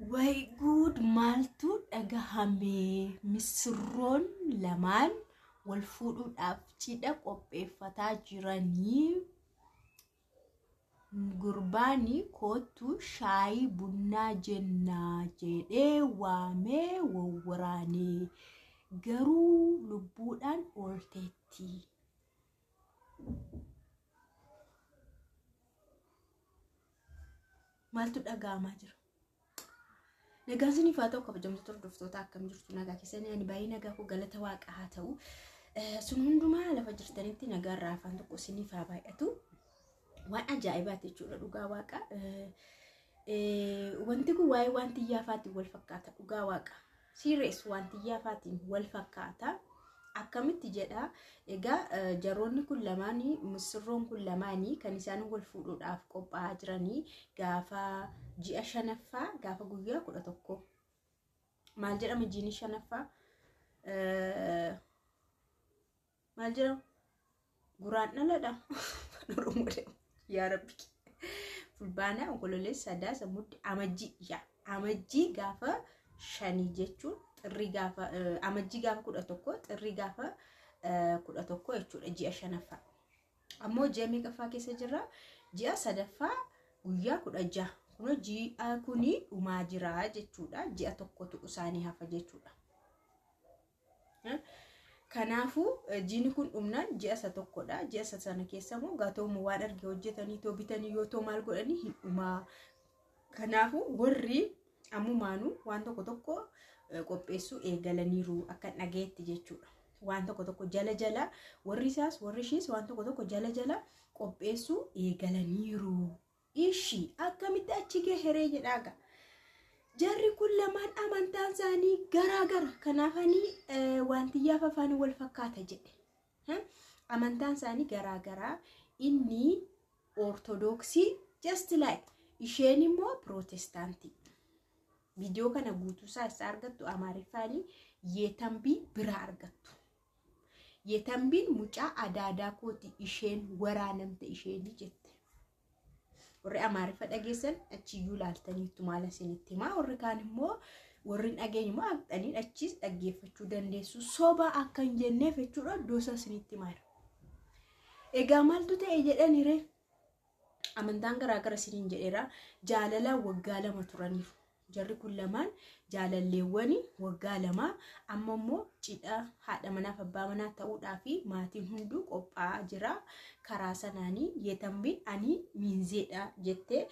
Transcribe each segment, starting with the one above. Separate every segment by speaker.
Speaker 1: Way guud, maaltu dhagahame? Misirroon lamaan wal fuudhuudhaaf cidha qopheeffataa jiranii, gurbaani "Koottu shaayii bunnaa jennaa" jedhee waamee wawwaraane. Garuu lubbuudhaan oolteetti. Maaltu dhaga'amaa jira? Nagaan isiniif haa ta'u, kabajamtoota hordoftoota, akkam jirtu? Nagaa keessanii? Ani baay'ee nagaa koo, galata Waaqa haa ta'u. Sun hundumaa lafa jirtanitti nagaan afaan tokko isiniif haa baay'atu. Waan ajaa'ibaati jechuudha, dhugaa Waaqa. Wanti kun waa'ee waan xiyyaafaatiin wal fakkaata, dhugaa Waaqa. Serious, waan xiyyaafaatiin wal fakkaata. Akkamitti jedha? Egaa jaroonni kun lamaanii, misirroon kun lamaanii kan isaan wal fuudhuudhaaf qophaa'aa jiranii gaafa ji'a shanaffaa, gaafa guyyaa 11. Maal jedhama jiini shanaffaa? Maal jedhama? Guraan dhaladha. Oromoo, yaa Rabbi. Fulbaana, Onkololeessa, Sadaasa, Mudde, Amajjii, yaa Amajjii gaafa 5 jechuun xirrii gaafa Amajjii gaafa 11, xirrii gaafa 11 jechuudha ji'a shanaffaa. Ammoo ji'a meeqaffaa keessa jirra? Ji'a sadaffaa guyyaa 16. Kunoo ji'a kuni dhumaa jira jechuudha. Ji'a tokkotu isaanii hafa jechuudha. Kanaafuu jiini kun dhumnaan ji'a isa tokkodha. Ji'a isa sana keessa immoo gaatooma waan arge hojjetanii too bitanii yoo too maal godhanii hin dhumaa. Kanaafuu warri ammumaanuu waan tokko tokko qopheessuu eegalaniiru akka dhageetti jechuudha. Waan tokko tokko jala jala warri isaas warri ishiis waan tokko tokko jala jala qopheessuu eegalaniiru. Ishii akkamitti achi gaheree jedhaaga. Jarri kun lamaan amantaan isaanii garaa gara. Kanaafanii wanti yaafa afaan wal fakkaata jedhe. Amantaan isaanii garaa garaa. Inni Ortodoksii just like, isheen immoo Pirootestaantii. Viidiyoo kana guutuusaa isaa argattu Amaariffaanii Yeetambii biraa argattu. Yeetambiin mucaa adaadaa kooti, isheen waraanamte isheenii jette. Warri Amaariffa dhageessan achiyyuu laaltaniittu maal isinitti himaa, warri kaan immoo, warri hin dhageenye immoo haqxanii achiis dhaggeeffachuu dandeessu. Soba akka hin jenneef jechuudha, iddoo isaa isinitti himaa. Egaa maaltu ta'e jedhanire? Amantaan garaagara isiniin jedheera. Jaalalaan waggaa 2 turaniiru. Jarri kun lamaan jaalalleewwan waggaa 2, amma immoo cidha haadha manaaf abbaa manaa ta'uudhaa fi maatiin hunduu qophaa'aa jira. Karaa sanaanii Yeetambiin "Ani miinzeedha" jettee,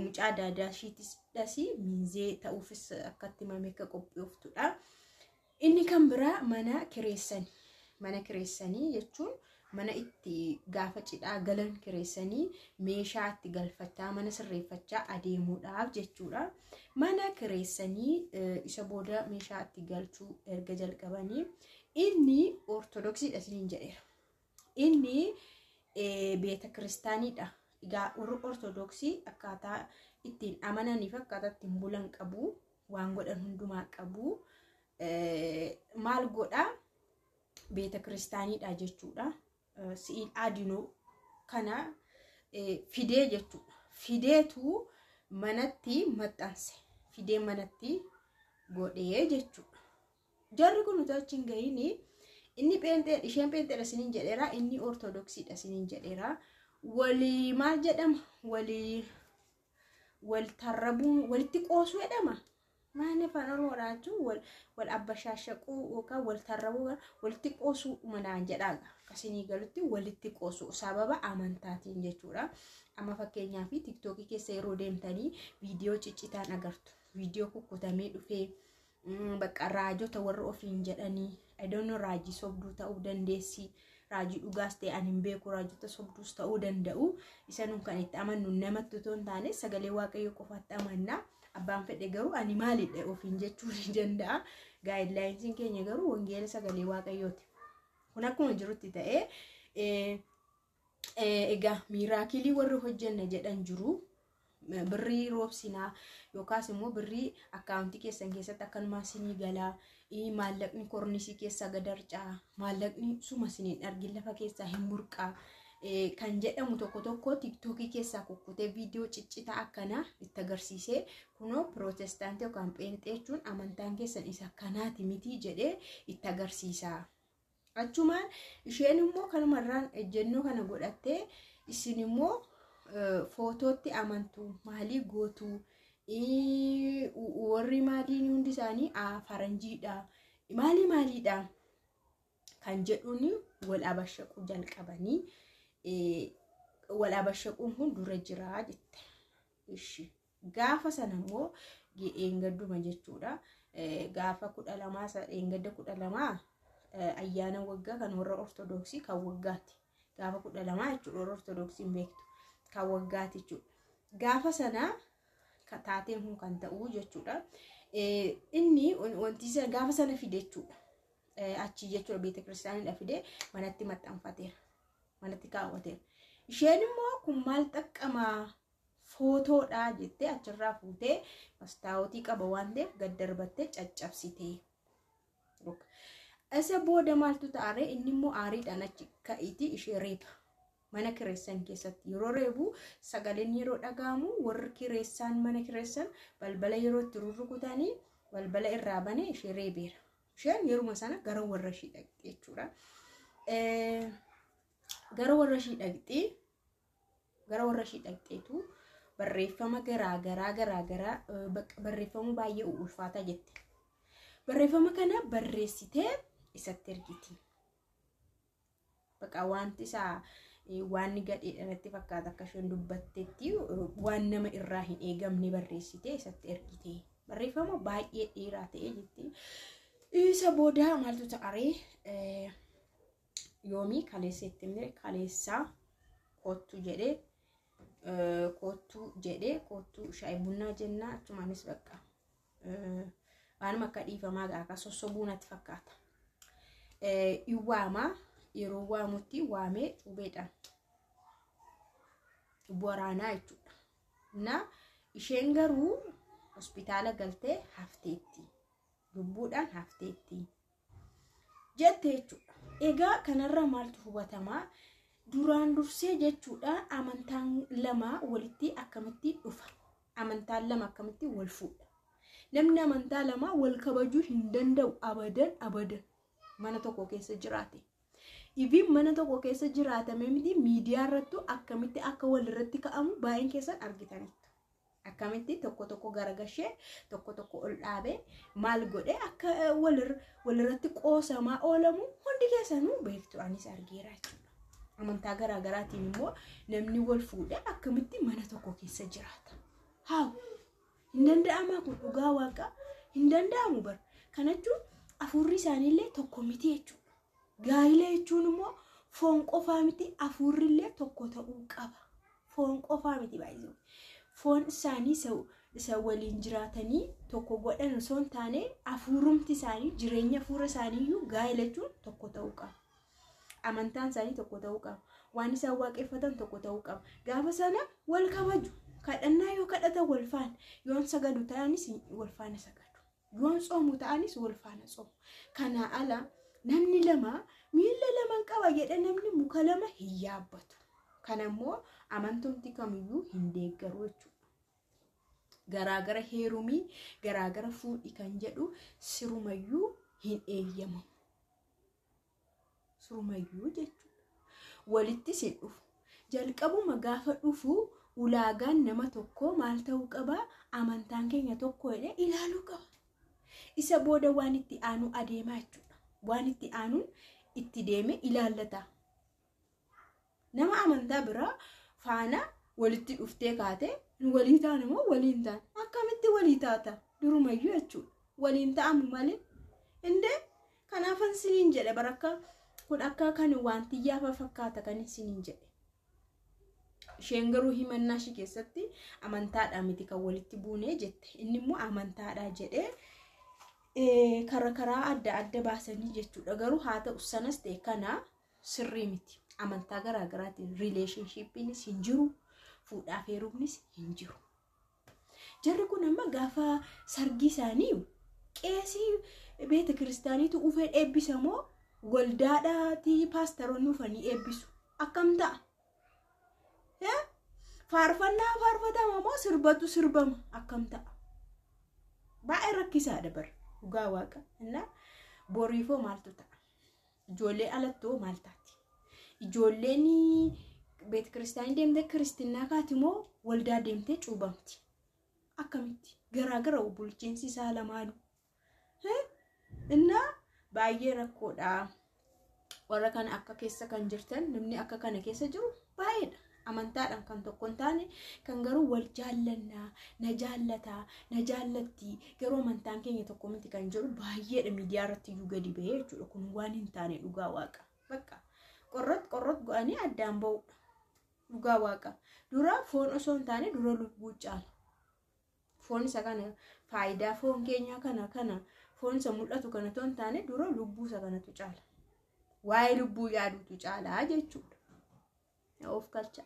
Speaker 1: mucaa daadaa ishiitis miinzee ta'uufis akkatti himame akka qophooftudha. Inni kan biraa mana kireessanii. Mana kireessanii jechuun mana itti gaafa cidhaa galan kireessanii meeshaa itti galfachaa, mana sirreeffachaa adeemuudhaaf jechuudha. Mana kireessanii isa booda meeshaa itti galchuu erga jalqabanii, inni Ortodoksiidha isiniin jedheera. Inni beeta kiristaaniidha. Egaa warri Ortodoksii akkaataa ittiin amananii fi akkaataa ittiin bulan qabu, waan godhan hundumaa qabu. Maal godhaa? Beeta kiristaaniidha jechuudha. Si'il adinoo kana fidee jechuudha. Fideetu manatti maxxanse. Fidee manatti godhee jechuudha. Jarri kun utuu achi hin gahiin, inni pheenxee, isheen pheenxeedha isiniin jedheera, inni Ortodoksiidha isiniin jedheera. Walii maal jedhama? Walii wal tarrabuun, walitti qoosuu jedhama. Maal afaan Oromoodhaa jechuun wal wal abbashaashaquu yookaan wal tarrabuu, walitti qoosuu manaan jedhaa, akkasinii galutti walitti qoosuu sababa amantaatiin jechuudha. Amma fakkeenyaaf TikTokii keessa yeroo deemtanii viidiyoo ciccitaan agartu. Viidiyoo kukkutamee dhufee bakka raajota warra ofiin jedhanii, I don't know, raajii sobduu ta'uu dandeessi. Raajii dhugaas ta'e ani hin beeku, raajota sobduus ta'uu danda'u. Isa nun kan itti amannu namatti otoo hin taane sagalee Waaqayyoo qofaatti amanna. Abbaan fedhe garuu ani maalidha ofiin jechuu ni danda'a. Guidelinesiin keenya garuu wangeela sagalee Waaqayyooti. Kun akkuma jirutti ta'ee, egaa miracle warri hojjenna jedhan jiru. Birrii roobsinaa yookaas immoo birrii akkaawuntii keessan keessatti akkanumaa sinii galaa, maallaqni kornisii keessaa gad harca'a, maallaqni suma siniin argin lafa keessaa hin burqaa. Kan jedhamu tokko tokko Tiktookii keessaa kukkutee viidiyoo ciccitaa akkanaa itti agarsiisee, kunoo pirootestaantii yookaan pheenxee jechuun amantaan keessan isa akkanaati miti jedhee itti agarsiisa. Achumaan isheen immoo kanumarraan ejjennoo kana godhattee, isin immoo footootti amantu, maalii gootu, warri maaliin hundi isaanii faranjiidha, maalii maaliidha kan jedhuun wal abashaquu jalqabanii, wal abashaquun kun dura jira jette. Ishi gaafa sana immoo eengadduma jechuudha. Gaafa 12, eengadda 12, ayyaana waggaa kan warra Ortodoksii kan waggaati. Gaafa 12 jechuudha, warra Ortodoksii hin beektu. Kan waggaati jechuudha. Gaafa sana taateen kun kan ta'u jechuudha. Inni wanti gaafa sana fide jechuudha. Achi jechuudha, beeta kiristaanidha, fide manatti maxxanfateera. Manatti kaawwateera. Isheen immoo kun maal xaqqamaa, footoodha jettee achirraa fuutee, mastaawotii qaba waan ta'eef, gad darbattee caccabsite. Isa booda maaltu ta'aree? Inni immoo aariidhaan achi ka'iitii ishee reeba. Mana kireessan keessatti yeroo reebu sagaleen yeroo dhaga'amu, warri kireessaan mana kireessan balbala yeroo itti rurrukutanii balbala irraa bane ishee reebeera. Isheen yeruma sana gara warra ishii dhaqxe jechuudha. Gara warra ishii dhaqxee, gara warra ishii dhaqxeetu barreeffama garaa garaa garaa garaa, barreeffama baay'ee ulfaataa jette. Barreeffama kana barreessitee isatti ergiti. Baqa wanti isaa waan gadheedha natti fakkaata, akka isheen dubbattetti waan nama irraa hin eegamne barreessitee isatti ergite. Barreeffama baay'ee dheeraa ta'e jetti. Isa booda maaltu ta'aree? Yoomii kaleessa itti himne, kaleessaa kottu jedhee, kottu jedhee, kottu shaayii bunnaa jennaa, achumaanis bakka waanuma akka dhiifamaa akka sossobuu natti fakkaata. Iwwaamaa yeroo waamutti waamee cubeedhaan waraanaa jechuudha. Na isheen garuu hospitaala galtee hafteetti. Lubbuudhaan hafteetti jette jechuudha. Egaa kanarraa maaltu hubatamaa? Duraan dursee jechuudha, amantaan lama walitti akkamitti dhufa? Amantaan lama akkamitti wal fuudha? Namni amantaa lama wal kabajuu hin danda'u, abadan abadan, mana tokko keessa jiraate. Ifiin mana tokko keessa jiraatame miti, miidiyaa irrattu akkamitti akka walirratti ka'amu baay'een keessan argitaniittu. Akkamitti tokko tokko garagashee, tokko tokko ol dhaabee, maal godhee akka walirratti qoosamaa oolamu hundi keessanuu beektu, anis argeera jechuudha. Amantaa garaagaraatiin immoo namni wal fuudhee akkamitti mana tokko keessa jiraata? Haa, hin danda'amaa kun? Dhugaa waaqa hin danda'amu bara. Kana jechuun hafuurri isaaniillee tokko miti jechuudha. Gaa'ila jechuun immoo foon qofaa miti, hafuurrillee tokko ta'uu qaba. Foon qofaa miti baay'ee. Foon isaanii isa waliin jiraatanii tokko godhan osoo hin taane, hafuurumti isaanii, jireenya hafuura isaaniiyyuu gaa'ila jechuun tokko ta'uu qaba. Amantaan isaanii tokko ta'uu qaba. Waan isaan waaqeffatan tokko ta'uu qaba. Gaafa sana wal kabaju. Kadhannaa yoo kadhatan wal faana. Yoon sagadu ta'anis wal faana sagadu. Yoon tsoomu ta'anis wal faana tsoomu. Kanaa ala namni lama miila lama qaba jedhe namni muka lama hin yaabbatu. Kana immoo amantoonni kamiyyuu hin deeggaru jechuudha. Garaagara heerumii, garaagara fuudhi kan jedhu sirumayyuu hin eeyyamamu. Sirumayyuu jechuudha. Walittis hin dhufu. Jalqabuma gaafa dhufu ulaagaan nama tokkoo maal ta'uu qabaa? Amantaan keenya tokko jedhee ilaaluu qaba. Isa booda waan itti aanu adeemaa jechuudha. Waan itti aanuun itti deeme ilaallata. Nama amantaa biraa faana walitti dhuftee kaatee walii ta'an immoo waliin ta'an akkamitti walii taata durumayyuu jechuudha. Waliin ta'amu malee. Indee kanaafan siniin jedhe barakka kun akka kan waan xiyyaafaa fakkaata kan siniin jedhe. Isheen garuu himannaa ishee keessatti amantaadhaa miti kan walitti buunee jette. Inni immoo amantaadhaa jedhee karaa adda adda baasanii jechuudha. Garuu haa ta'u, sanas ta'e kana sirrii miti. Amantaa garaagaraatiin relationshippiinis hin jiru. Fuudhaaf heerumnis hin jiru. Jarri kun amma gaafa sargii isaanii qeesii beeta kiristaaniitu ufee eebbisa moo waldaadhaatii paastaroonni ufanii eebbisu? Akkam ta'a? Faarfannaa faarfatama moo sirbatu sirbama akkam ta'a? Baay'ee rakkisaadha bara dhugaa waaqa. Innaa boriifoo maaltu ta'a? Ijoollee alattoo maal taati? Ijoolleen beet kiristaanii deemtee kiristinnaa kaati moo waldaa deemtee cuubamti? Akkamitti? Garaagara bulchiinsi isaa lamaanuu. Innaa baay'ee rakkoodha. Warra kana akka keessa kan jirtan namni akka kana keessa jiru baay'eedha. Amantaadhaan kan tokko hin taane kan garuu wal jaallannaa, na jaallataa, na jaallatti garuu amantaan keenya tokko miti kan jedhu baay'eedha miidiyaa irratti iyyuu gadi bahee jechuudha. Kun waan hin taane dhugaa waaqa. Bakka qorrot qorrot go'anii addaan ba'uudha. Dhugaa waaqa. Dura foon osoo hin taane dura lubbuu caala. Foon isa kana faayidaa foon keenyaa kana kana foon isa mul'atu kana otoo hin taane dura lubbuu isa kanatu caala. Waa'ee lubbuu yaaduutu caalaa jechuudha. Of galcha.